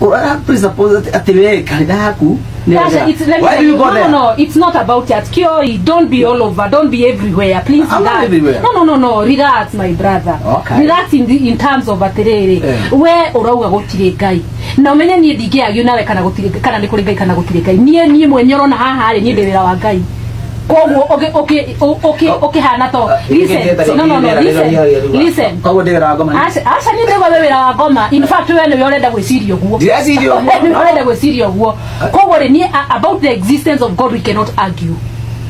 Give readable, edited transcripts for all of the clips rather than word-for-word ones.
Ũra presuppose atĩ we kanitha yaku nĩ Sasha, njega. it's, let me Why tell do you you, go no, there? no, no, it's not about that. Kioi, don't be all over, don't be everywhere. Please I'm not relax. everywhere. No, no, no, no, relax, my brother. Okay. Relax in terms of atiriri. We urauga gutire Ngai. Na umenye nie ndingĩagio nawe kana gutire, kana nĩ kũrĩ Ngai kana gutire Ngai. Niĩ mwenye ũrona haha rĩ, niĩ ndĩ wĩra wa Ngai. Koguo ũkĩhana to listen. No, no, no, listen. Listen. Koguo ndĩ wĩra wa ngoma. Aca, aca, niĩ ndĩgwa wĩ wĩra wa ngoma. In fact, we nĩwe ũrenda gwĩciria ũguo. Ndireciria ũguo. Nĩwe ũrenda gwĩciria ũguo. Koguo rĩ, niĩ about the existence of God we cannot argue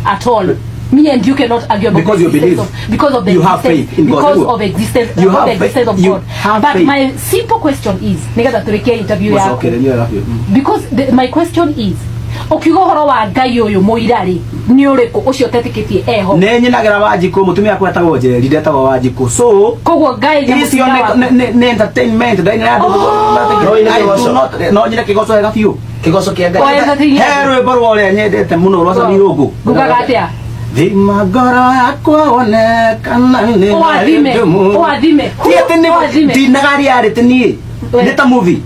at all. Me and you cannot argue about Because the you believe. existence of, because of the You have existence, faith in God. because of existence, You about have the existence of you God. have But faith. my simple question is, nĩgetha tũrĩkie interview yaku, Gũcokereria wega biũ. Because my question is, ũkiuga ũhoro wa Ngai ũyũ mũira rĩ, nĩ ũrĩkũ ũcio ũtetĩkĩtie eho? Nĩ nyinagĩra Wanjikũ, mũtumia wakwa etagwo Njeri, ndetagwo Wanjikũ, so Koguo Ngai na icio mũtumia waku. nĩ entertainment ndainĩra andũ. No ine I do kĩgoco. no nyine kĩgoco wega biũ. Kĩgoco kĩa Ngai. O entertain. He rwĩmbo rwa ũrĩa nyendete mũno rwa Sami Rũngũ. Ngugaga atĩa? Thima ngoro yakwa wone kana nĩ Ũathime, ũathime, Ti atĩ nĩ ũathime. ndinaga reality niĩ. We. Nĩ ta movie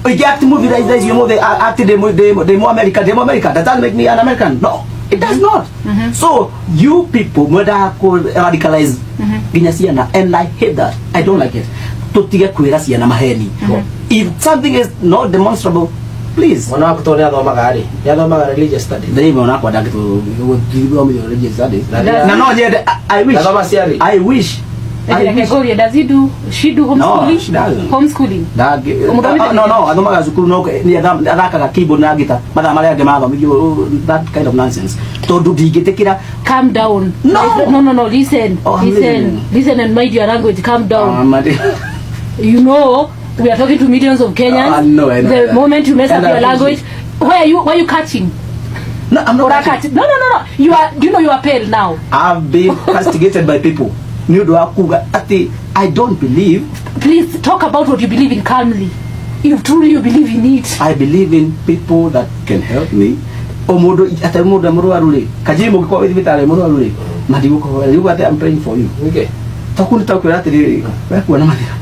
ingĩ act movie thaa ici ũmũthĩ act ndĩ mu America. Does that make me an American? No, it does not. So you people mwendaga kũ radicalize nginya ciana, and I hate that. I don't like it. Tũtige kwĩra ciana maheni. If something is not demonstrable, please. Mwana waku to nĩ athomaga rĩ, nĩ athomaga religious studies? Ndĩrĩ mwana wakwa ndangĩtũthomithio religious studies. Na Na no nyende, I wish. Ndathoma ciari. I wish, I Reke wish. ngũrie, does he do she do homeschooling? No, she doesn't. Homeschooling. Ndangĩ- Ũmũthomithia? Ah, no, athomaga cukuru, no nĩ athakaga keyboard na guitar mathaa marĩa angĩ mathomithio that kind of nonsense, tondũ ndingĩtĩkĩra. Calm down. No. No, no, no, listen. Oh, I'm Listen. listening. Listen and mind your language. Calm down. Ah, You know we are talking to millions of Kenyans. I know, I know The that. moment you mess up And I your language, where are you catching? No, I'm not Ora catching. catching. No, no, no. You are do you know you are pale now? I've been castigated by people nĩ ũndũ wa kuga atĩ I don't believe. Please talk about what you believe in calmly, if truly you believe in it. I believe in people that can help me. O mũndũ atĩ mũndũ e mũrwaru rĩ, kanjiri mũngĩkorwo wĩ thibitarĩ mũrwaru rĩ, na ndigũkũhoera, ndigũka atĩ I'm praying for you. Nĩkĩ? Toku nĩ takwĩra atĩrĩrĩ, we kuona mathĩna.